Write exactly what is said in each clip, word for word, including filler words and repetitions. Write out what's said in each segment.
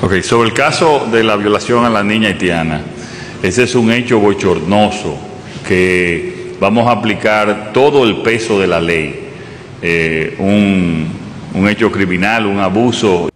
Ok, sobre el caso de la violación a la niña haitiana, ese es un hecho bochornoso que vamos a aplicar todo el peso de la ley. Eh, un, un hecho criminal, un abuso.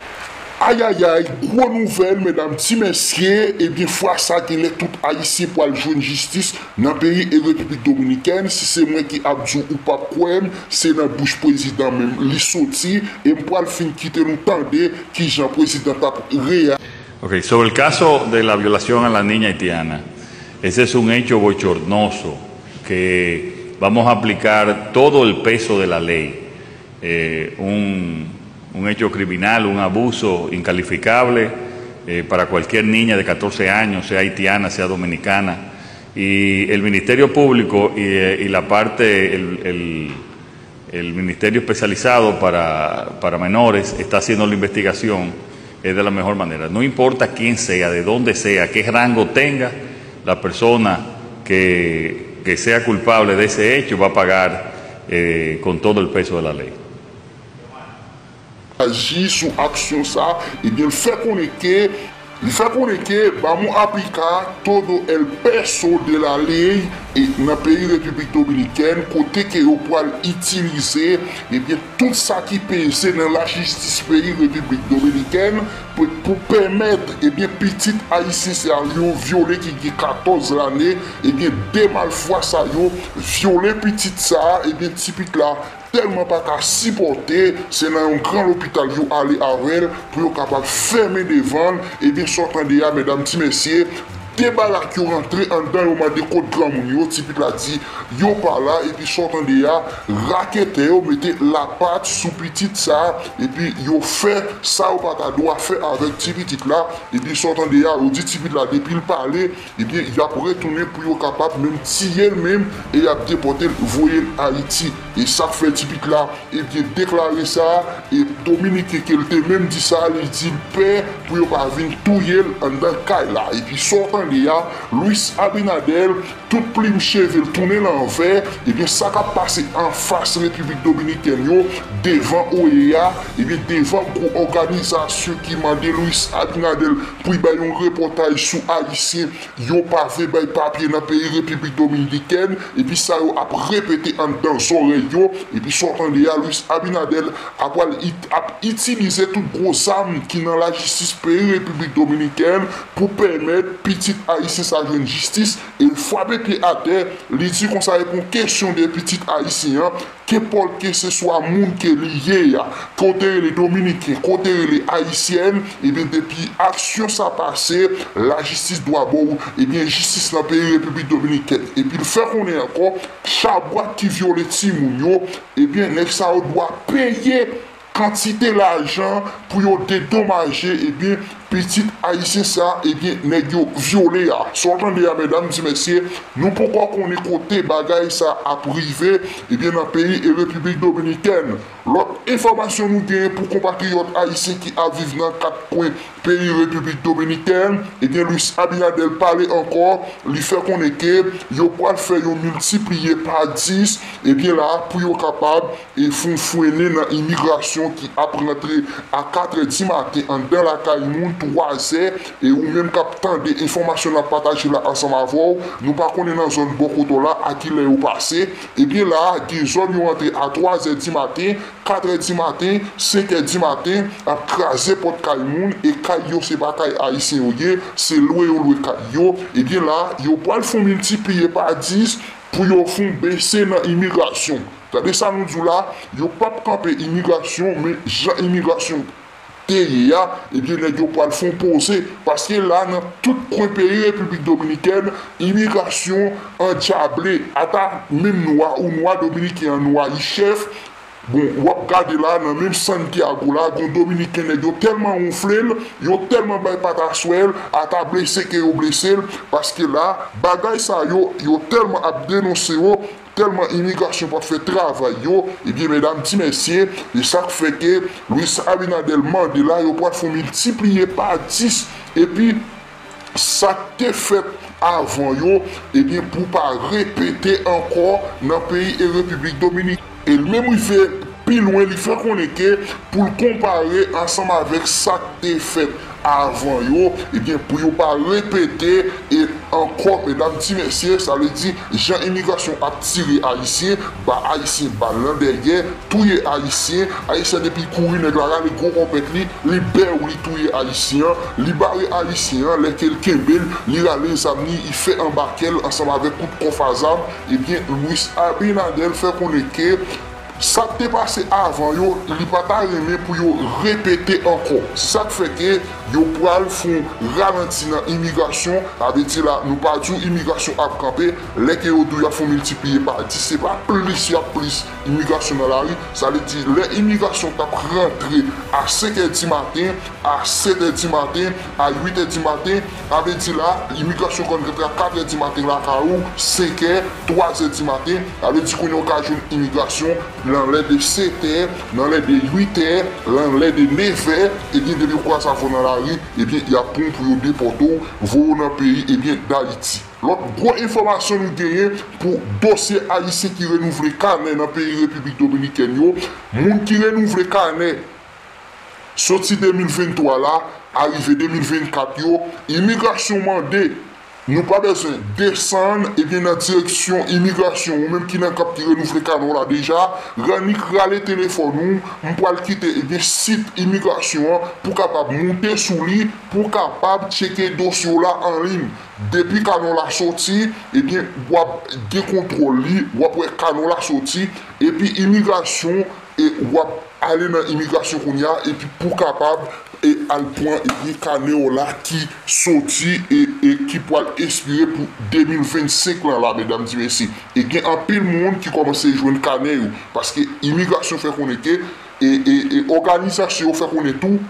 Ayayay, gwo nouvèl, medam, ti mesye, ebyen, fwa sa, genlè tout Ayisyen pral jwenn jistis nan peyi e Repiblik Dominikèn. Si se mwen ki ap di w ou p ap kwè m, se nan bouch prezidan menm li soti, e m pral fin kite nou tande kijan prezidan t ap reya. Ok, sobre el caso de la violación a la niña haitiana, ese es un hecho bochornoso que vamos a aplicar todo el peso de la ley. Eh, un, un hecho criminal, un abuso incalificable eh, para cualquier niña de catorce años, sea haitiana, sea dominicana. Y el Ministerio Público y, eh, y la parte, el, el- el Ministerio Especializado para, para Menores está haciendo la investigación eh, de la mejor manera. No importa quién sea, de dónde sea, qué rango tenga, la persona que, que sea culpable de ese hecho va a pagar eh, con todo el peso de la ley. Aji sou aksyon sa, ebyen, l fè konnen ke, li fè konnen ke vamos a aplicar todo el peso de la ley e nan peyi Repiblik Dominikèn, kote ke yo pral itilize, ebyen, tout sa ki peze nan lajistis peyi Repiblik Dominikèn pou, pou pèmèt, ebyen, pitit ayisyen sa yo vyole ki gen katòz lane, ebyen, de malfwa sa yo vyole pitit sa, ebyen, ti pit la tèlman pa ka sipòte, se nan yon gran lopital yo ale avè l pou yo kapab fèmen devan l. Ebyen, sa w tande a, medam, ti mesye, de balak yo rantre anndan, yo mande kot granmoun yo, ti pit la di yo pa la, epi sa w tande a, raketè yo mete lapat sou pitit sa, epi yo fè sa yo pa ta dwa fè avèk ti pitit la, epi sa w tande a, yo di ti pit la depi l pale, ebyen, y ap retounen pou yo kapab menm tiye l menm e y ap depòte l voye l Ayiti. E sa k fè ti pit la, ebyen, deklare sa, e Dominiken ke l te menm di sa, li di l pè pou yo pa vin touye l anndan kay la. Epi sa w tande a, Luis Abinader, tout plim cheve l tounen lanvè, ebyen, sa k ap pase anfas Repiblik Dominikèn yo, devan O E A, ebyen, devan gwo òganizasyon ki mande Luis Abinader pou l bay yon repòtaj sou Ayisyen yo pa vle bay papye nan peyi Repiblik Dominikèn, epi sa yo ap repete anndan zòrèy yo, epi sa w tande a, Luis Abinader ap pral it-, ap itilize tout gwo zam ki nan lajistis peyi Repiblik Dominikèn pou pèmèt pitit ayisyen sa jwenn jistis, e l frape pye atè, li di konsa e pou kesyon de pitit ayisyen an, kenpòt ke se swa moun ke li ye a, ke w te rele dominiken, ke w te rele ayisyèn, ebyen depi aksyon sa pase, lajistis dwa ba w, ebyen jistis nan peyi Repiblik Dominikèn. Epi l fè konnen ankò, chabrak ki vyole timoun yo, ebyen nèg sa yo dwa peye kantite lajan pou yo dedomaje, ebyen, pitit ayisyen sa, ebyen, nèg yo vyole a. Sa w tande a, medam, ti mesye, nou poko konnen kote bagay sa ap rive, ebyen, nan peyi e Repiblik Dominikèn. Lòt enfòmasyon nou genyen pou konpatriyòt ayisyen ki ap viv nan kat kwen peyi Repiblik Dominikèn, ebyen, Luis Abinader pale ankò, li fè konnen ke yo pral fè yo miltipliye pa dis, ebyen, la, pou yo kapab e fon fwennen nan imigrasyon ki ap rantre a katrè di maten anndan lakay moun, twazè, e ou menm k ap tande enfòmasyon n ap pataje la ansanm avè w, nou pa konnen nan zòn bò kote w la a kilè yo pase, ebyen la, gen zòn yo rantre a twazè di maten, katrè di maten, senkè di maten, ap kraze pòt kay moun, e kay yo se pa kay ayisyen yo ye, se lwe yo lwe kay yo, ebyen la, yo pral fon miltipliye pa dis pou yo fon bese nan imigrasyon. Tande sa nou di w la, yo p ap kanpe imigrasyon, men jan imigrasyon te ye a, ebyen, nèg yo pral fon poze. Paske la, nan tout kwen peyi Repiblik Dominikèn, imigrasyon andjable. Ata menm nwa ou nwa dominiken an, nwa li chèf. Bon, w ap gade la, nan menm Santiago la, gon dominiken, nèg yo tèlman wonfle l, yo tèlman bay pataswèl, ata blese ke yo blese l, paske la, bagay sa yo, yo tèlman ap denonse yo, tèlman imigrasyon p ap fè travay yo, ebyen, medam, ti mesye, e sa k fè ke Luis Abinader mande la, yo pral fon miltipliye pa dis, epi sa k te fèt avan yo, ebyen, pou pa repete ankò nan peyi e Repiblik Dominik. E l menm rive Pi lwen, li fè konnen ke pou l konpare ansanm avèk sa k te fèt avan yo, ebyen, pou yo pa repete e ankò, medam, ti mesye, sa vle di, jan imigrasyon ap tire Ayisyen, ba Ayisyen bal nan dèyè, touye Ayisyen, Ayisyen depi kouri, nèg la rale gwo konpèt li, li bèw, li touye Ayisyen an, li bare Ayisyen an, lè ke l kenbe l, li rale zam li, li fè anba kè l ansanm avèk kout kòf a zam, ebyen, Luis Abinader fè konnen ke sa k te pase avan yo, li pa ta renmen pou yo repete ankò. Se sa k fè ke yo pral fè yon ralanti nan imigrasyon. Sa vle di la, nou pa di w imigrasyon ap kanpe. Lè ke yo di w y ap fè yon miltipliye pa dis, se pa plis y ap plis imigrasyon nan lari. Sa vle di, lè imigrasyon t ap rantre a senk è di maten, a sèt è di maten, a uit è di maten, sa vle di la, imigrasyon konn rantre a kat è di maten lakay ou, senk è, twa è di maten, sa vle di kounye a w ka jwenn imigrasyon nan lè de sèt è, nan lè de uit è, nan lè de nèf è, ebyen, depi w kwaze avè w nan lari, ebyen, y ap pran w pou yo depòte w, voye w nan peyi, ebyen, Dayiti. Lòt gwo enfòmasyon nou genyen pou dosye Ayisyen ki renouvle kanè nan peyi Repiblik Dominikèn yo, moun ki renouvle kanè soti de mil venntwa la, arive de mil vennkat yo, imigrasyon mande, nou pa bezwen desann, ebyen, nan direksyon imigrasyon, ou menm ki nan kap ki renouvle kanè w la deja, annik rale telefòn ou, m pral kite, ebyen, sit imigrasyon an pou kapab moute sou li, pou kapab tcheke dosye w la an liy. Depi kanè w la soti, ebyen, w ap gen kontwòl li, w ap wè kanè w la soti, epi imigrasyon, e w ap ale nan imigrasyon kounye a, epi pou kapab, e al pran, ebyen, kanè w la ki soti, e, e ki pral ekspire pou de mil vennsenk lan la, medam, ti mesye. E gen anpil moun ki kòmanse jwenn kanè yo, paske imigrasyon fè konnen ke, e, e, e òganizasyon yo fè konnen tou,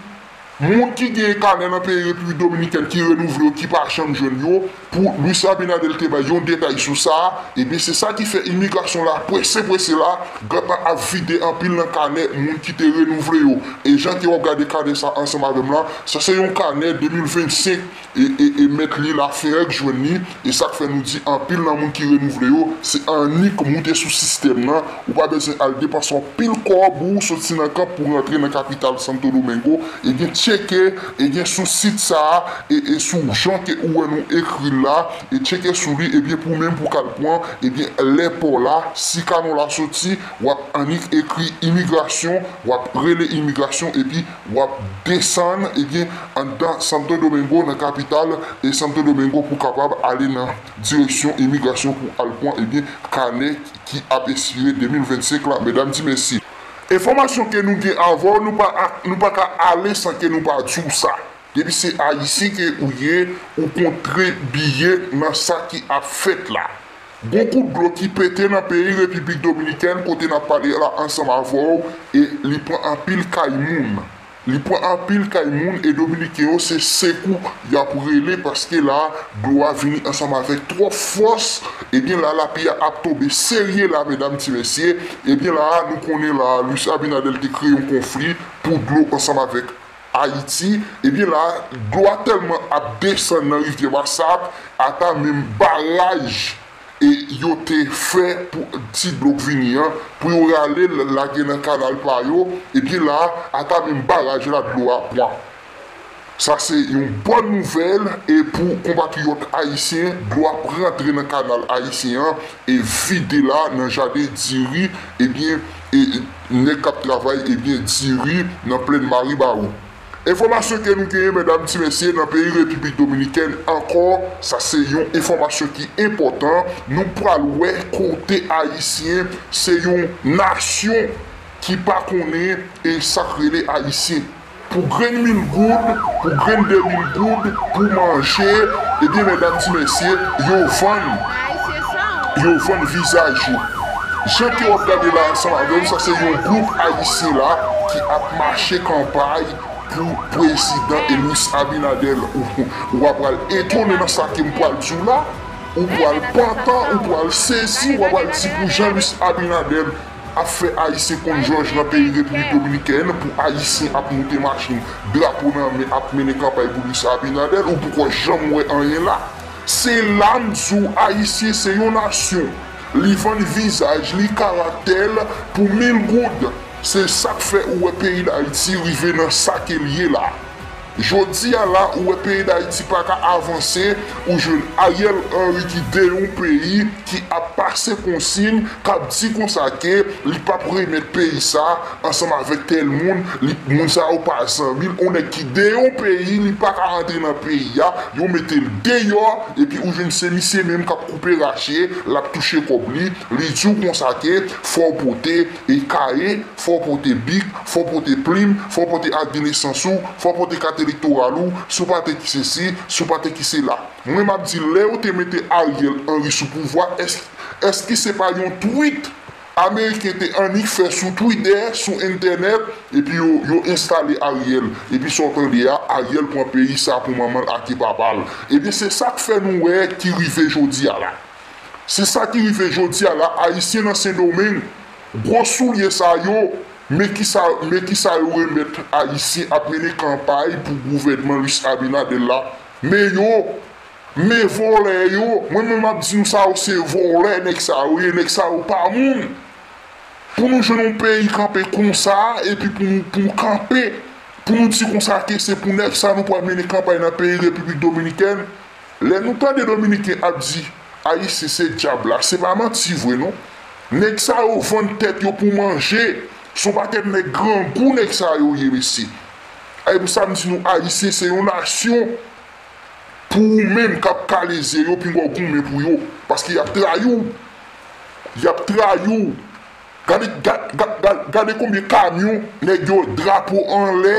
moun ki gen kanè nan peyi Repiblik Dominikèn ki renouvle yo, ki pa janm jwenn yo, pou Luis Abinader te bay yon detay sou sa, ebyen, se sa ki fè imigrasyon la, prese, prese la, gentan ap vide anpil nan kanè moun ki te renouvle yo. E jan ke w ap gade kanè sa ansanm avè m la, sa se yon kanè de mil vennsenk, e, e, e mèt li la, Ferrec jwenn li, e sa k fè nou di anpil nan moun ki renouvle yo, se annik moute sou sistèm nan, ou pa bezwen al depanse anpil kòb ou soti nan kap pou rantre nan kapital Santo Domingo, ebyen, tcheke, ebyen, sou sit sa a, e, e sou jan ke ou wè nou ekri l la, e tcheke sou li, ebyen, pou menm pou k al pran, ebyen, lè pò la, si kanè w la soti, w ap annik ekri imigrasyon, w ap rele imigrasyon, epi w ap desann, ebyen, anndan Santo Domingo, nan kapital, e Santo Domingo pou kapab ale nan direksyon imigrasyon pou al pran, ebyen, kanè ki ap ekspire de mil vennsenk la, medam, ti mesye. Enfòmasyon ke nou gen avè w, nou pa, nou pa ka ale san ke nou pa di w sa. Depi se Ayisyen ke ou ye, ou kontribiye nan sa ki ap fèt la. Gon kout dlo ki pete nan peyi Repiblik Dominikèn kote n ap pale la ansanm avè w, e li pran anpil kay moun. Li pran anpil kay moun, e Dominiken yo se sekou y ap rele, paske la dlo a vini ansanm avèk twòp fòs. Ebyen la, lapli a ap tonbe serye la, medam, ti mesye. Ebyen la, nou konnen la, Luis Abinader te kreye yon konfli pou dlo ansanm avèk Ayiti. Ebyen la, dlo a tèlman ap desann nan rivyè Masak, ata menm baraj e yo te fè pou ti dlo k vini an, pou yo rale l lage nan kanal pa yo, ebyen la, ata menm baraj la dlo a pran. Sa se yon bòn nouvèl, e pou konpatriyòt ayisyen, dlo ap rantre nan kanal ayisyen an, e vide la nan jaden diri, ebyen, e, e, nèg k ap travay, ebyen, diri nan plèn Maribawou. Enfòmasyon ke nou genyen, medam, ti mesye, nan peyi Repiblik Dominikèn ankò, sa se yon enfòmasyon ki enpòtan. Nou pral wè kote ayisyen se yon nasyon ki pa konnen e sa k rele ayisyen. Pou grenn mil goud, pou grenn de mil goud, pou manje, ebyen, medam, ti mesye, yo vann, yo vann vizaj yo. Jan ke w ap gade la ansanm avè m, sa se yon gwoup ayisyen la ki ap mache kanpay pou prezidan Luis Abinader. Ou, ou pa pral etone nan sa ke m pral di w la, ou pral pantan, ou pral sezi, ou pral di pou jan Luis Abinader ap fè ayisyen konn jòj nan peyi Repiblik Dominikèn, pou ayisyen ap moute machin, drapo nan men, ap mennen kanpay pou Luis Abinader, ou poko janm wè anyen la. Se la m di w, ayisyen se yon nasyon. Li vann vizaj li, karaktè l pou mil goud. Se sa k fè ou wè peyi Dayiti rive nan sa ke l ye la. Jodi a la, ou wè peyi Dayiti pa ka avanse, ou jwenn Ariel Henry ki deyò yon peyi, ki ap pase konsiy, k ap di konsa ke li p ap remèt peyi sa ansanm avèk tèl moun, li, moun sa yo pa zanmi l, yon nèg ki deyò yon peyi, li pa ka rantre nan peyi a, yo mete l deyò, epi ou jwenn se misye menm k ap koupe rache, l ap touche kòb li, li di w konsa ke fò w pote e kaye, fò w pote bik, fò w pote plim, fò w pote ak de nesans ou, fò w pote kat elektoral ou, si w pa te ki sesi, si w pa te ki sela. Mwen m ap di lè yo te mete Ariel Henry sou pouvwa, èske, èske se pa yon tweet Ameriken te annik fè sou Twitter, sou entènèt, epi yo, yo enstale Ariel. Epi sa w tande a, Ariel pran peyi sa pou manman l ak papa l. Ebyen, se sa k fè nou wè ki rive jodi a la. Se sa ki rive jodi a la, Ayisyen nan Sendomeng, gwo soulye sa yo, men kisa, men kisa yo remèt Ayisyen ap mennen kanpay pou gouvènman Luis Abinader la. Men yo, men vòlè yo, mwen menm m ap di nou sa yo se vòlè, nèg sa yo ye, nèg sa yo pa moun. Pou nou jwenn yon peyi kanpe konsa, epi pou nou, pou nou kanpe, pou nou di konsa ke se pou nèg sa nou pral mennen kanpay nan peyi Repiblik Dominikèn, lè nou tande Dominiken ap di Ayisyen se dyab la, se pa manti vre non. Nèg sa yo vann tèt yo pou manje, se yon pakèt nèg grangou nèg sa yo ye mesye. E pou sa m di nou Ayisyen se yon nasyon pou ou menm k ap kale zye yo, pinga w goumen pou yo, paske y ap trayi w. Y ap trayi w. Gade, gade, gade, gade konbyen kamyon nèg yo drapo anlè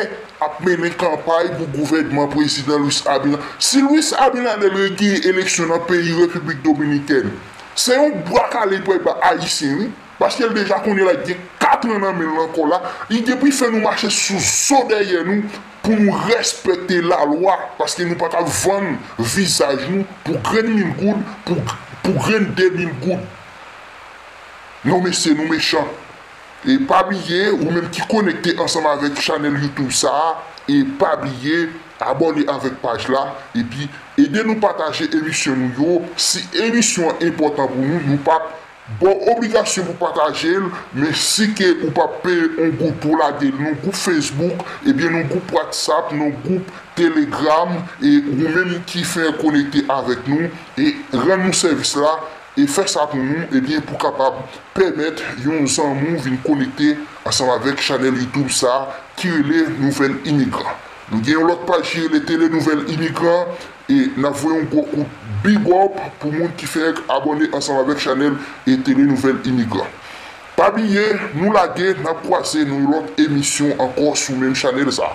ap mennen kanpay pou gouvènman prezidan Luis Abinader. Si Luis Abinader genyen eleksyon nan peyi Repiblik Dominikèn, se yon bwa kale li pral ba Ayisyen wi, paske l deja konnen l ap gen kat an nan men l ankò la, li gen pou l fè nou mache sou zo dèyè nou pou nou respekte lalwa, paske nou pa ka vann vizaj nou pou grenn mil goud, pou, pou grenn de mil goud. Non mesye, nou mechan. E pa bliye, ou menm ki konekte ansanm avèk chanèl YouTube sa a, e pa bliye abòne avèk paj la, epi ede nou pataje emisyon nou yo. Si emisyon an enpòtan pou nou, nou p ap ba w obligasyon pou pataje l, men si ke ou p ap peye yon goud pou w lage l nan gwoup Facebook, ebyen nan gwoup WhatsApp, nan gwoup Telegram, e ou menm ki fè konekte avèk nou, e rann nou sèvis la, e fè sa pou nou, ebyen pou kapab pèmèt yon zanmi w vin konekte ansanm avèk chanèl YouTube sa a ki rele Nouvèl Imigran. Nou gen yon lòt paj ki rele Tele Nouvèl Imigran, e n ap voye yon gwo kout big up pou moun ki fenk abòne ansanm avèk chanèl e Tele Nouvèl Imigran. Pa bliye, nou lage, n ap kwaze nan yon lòt emisyon ankò sou menm chanèl sa.